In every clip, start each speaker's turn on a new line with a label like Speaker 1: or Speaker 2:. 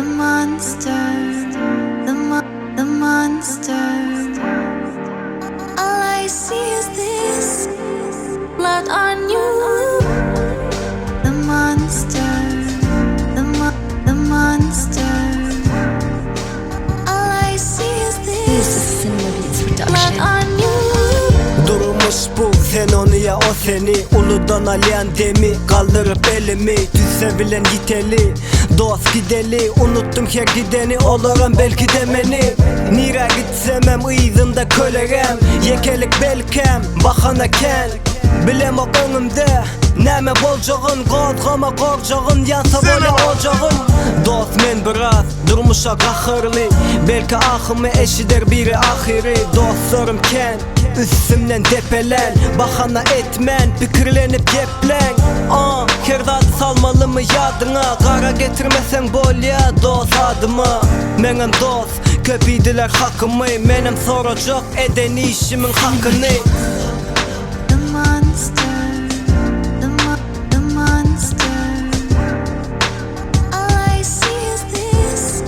Speaker 1: monster, the mo- the monster. All I see is this blood on you. The monster, the mo- the monster. All I see is
Speaker 2: This
Speaker 1: this
Speaker 2: is a Cinema Beats
Speaker 1: blood
Speaker 2: production.
Speaker 1: on you.
Speaker 3: Durmuş bu sen onu ya o seni Uludan alyan demi Kaldırıp elimi Tüse bilen giteli Dost gideli Unuttum her gideni Olurum belki demeni Nire gitsemem ıyzında kölegem Yekelik belkem Bahana ken Bilem ok öňümde Näme boljagyn Gozgama gorjagyn Ýansa bolýa ojagym Dost men biraz Durmuşa gaharly Belki ahymy eşider biri ahyry Dostlarym ken Üstümden depelen Bahana etmen Pikirlenip geplen Aa, Her zady salmalymy ýadyňa Gara getirmeseň bolýa dost adyma Meňem dost Köp iýdiler hakymy Menem sorajak eden işimiň hakyny
Speaker 1: The monster, the mo- the monster. All I see is this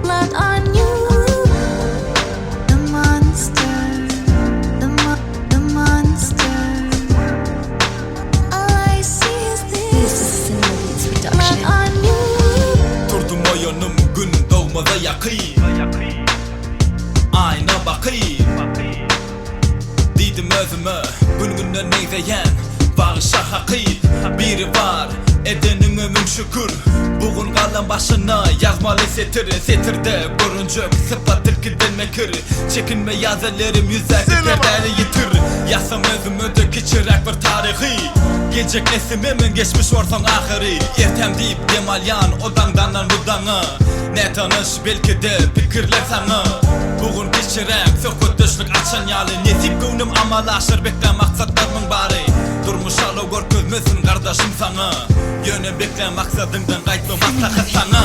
Speaker 1: blood on you. The monster, the mo- the monster. All I see is
Speaker 2: This
Speaker 1: this
Speaker 2: is a Cinema Beats
Speaker 1: blood
Speaker 2: production.
Speaker 1: on you.
Speaker 4: Durdum oýanym gün dogmaza ýakyn Aýna bakyp Diýdim özüme gün günden meňzeýän Bagyşa hakyt biri bar Edeniňe müň şükür Bugun galan başyna ýazmaly setir Setirde görünjek sypat tilkiden mekir Çekinme ýaz ellerim ýüzdäki perdäni ýitir Ýazsam özüme de kiçiräk bir taryhy Geljek neslime men geçmiş bolsaň ahyry Ertem diýip dem alýan o daňdandan bu daňa Nätanyş belki de pikirler saňa Bugun kiçiräk söhbetdeşlik açan ýaly Nesip göwnüm amala aşyr bekle maksatlarymyň bary Durmuş alo görkezmesin gardaşym saňa Ýöne bekle maksadyňdan gaýtma maslahat saňa.